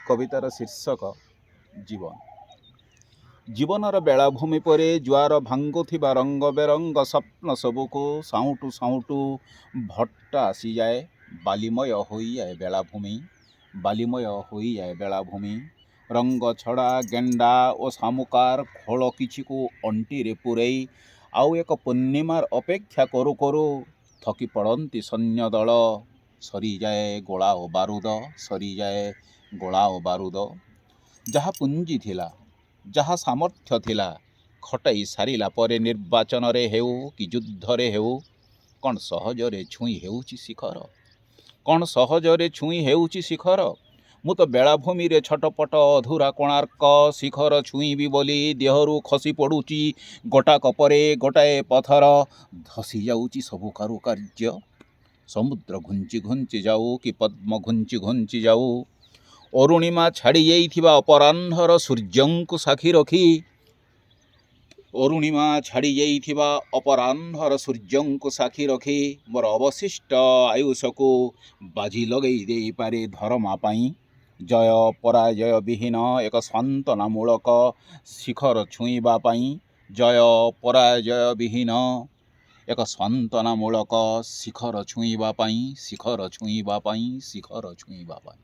କବିତାର ଶୀର୍ଷକ ଜୀବନ। ଜୀବନର ବେଳାଭୂମି ପରେ ଜୁଆର ଭାଙ୍ଗୁଥିବା ରଙ୍ଗ ବେରଙ୍ଗ ସ୍ୱପ୍ନ ସବୁକୁ ସାଉଁଟୁ ସାଉଁଟୁ ଭଟ୍ଟା ଆସିଯାଏ। ବାଲିମୟ ହୋଇଯାଏ ବେଳାଭୂମି, ବାଲିମୟ ହୋଇଯାଏ ବେଳାଭୂମି। ରଙ୍ଗ ଛଡ଼ା ଗେଣ୍ଡା ଓ ଶାମୁକାର ଖୋଳ କିଛିକୁ ଅଣ୍ଟିରେ ପୂରେଇ ଆଉ ଏକ ପୂର୍ଣ୍ଣିମାର ଅପେକ୍ଷା କରୁ କରୁ ଥକି ପଡ଼ନ୍ତି ସୈନ୍ୟଦଳ। ସରିଯାଏ ଗୋଳା ଓ ବାରୁଦ, ସରିଯାଏ ଗୋଳା ଓ ବାରୁଦ। ଯାହା ପୁଞ୍ଜି ଥିଲା, ଯାହା ସାମର୍ଥ୍ୟ ଥିଲା, ଖଟାଇ ସାରିଲା ପରେ ନିର୍ବାଚନରେ ହେଉ କି ଯୁଦ୍ଧରେ ହେଉ, କ'ଣ ସହଜରେ ଛୁଇଁ ହେଉଛି ଶିଖର? କ'ଣ ସହଜରେ ଛୁଇଁ ହେଉଛି ଶିଖର? ମୁଁ ତ ବେଳାଭୂମିରେ ଛଟପଟ ଅଧୁରା କୋଣାର୍କ ଶିଖର ଛୁଇଁବି ବୋଲି ଦେହରୁ ଖସି ପଡ଼ୁଛି ଗୋଟାକ ପରେ ଗୋଟାଏ ପଥର। ଧସି ଯାଉଛି ସବୁ କାରୁକାର୍ଯ୍ୟ। ସମୁଦ୍ର ଘୁଞ୍ଚି ଘୁଞ୍ଚି ଯାଉ କି ପଦ୍ମ ଘୁଞ୍ଚି ଘୁଞ୍ଚି ଯାଉ, ଅରୁଣିମା ଛାଡ଼ି ଯାଇଥିବା ଅପରାହ୍ନର ସୂର୍ଯ୍ୟଙ୍କୁ ସାକ୍ଷୀ ରଖି, ଅରୁଣିମା ଛାଡ଼ି ଯାଇଥିବା ଅପରାହ୍ନର ସୂର୍ଯ୍ୟଙ୍କୁ ସାକ୍ଷୀ ରଖି ମୋର ଅବଶିଷ୍ଟ ଆୟୁଷକୁ ବାଜି ଲଗେଇ ଦେଇପାରେ ଧରମା ପାଇଁ, ଜୟ ପରାଜୟ ବିହୀନ ଏକ ସାନ୍ତ୍ୱନାମୂଳକ ଶିଖର ଛୁଇଁବା ପାଇଁ, ଜୟ ପରାଜୟ ବିହୀନ ଏକ ସାନ୍ତ୍ୱନାମୂଳକ ଶିଖର ଛୁଇଁବା ପାଇଁ, ଶିଖର ଛୁଇଁବା ପାଇଁ, ଶିଖର ଛୁଇଁବା ପାଇଁ।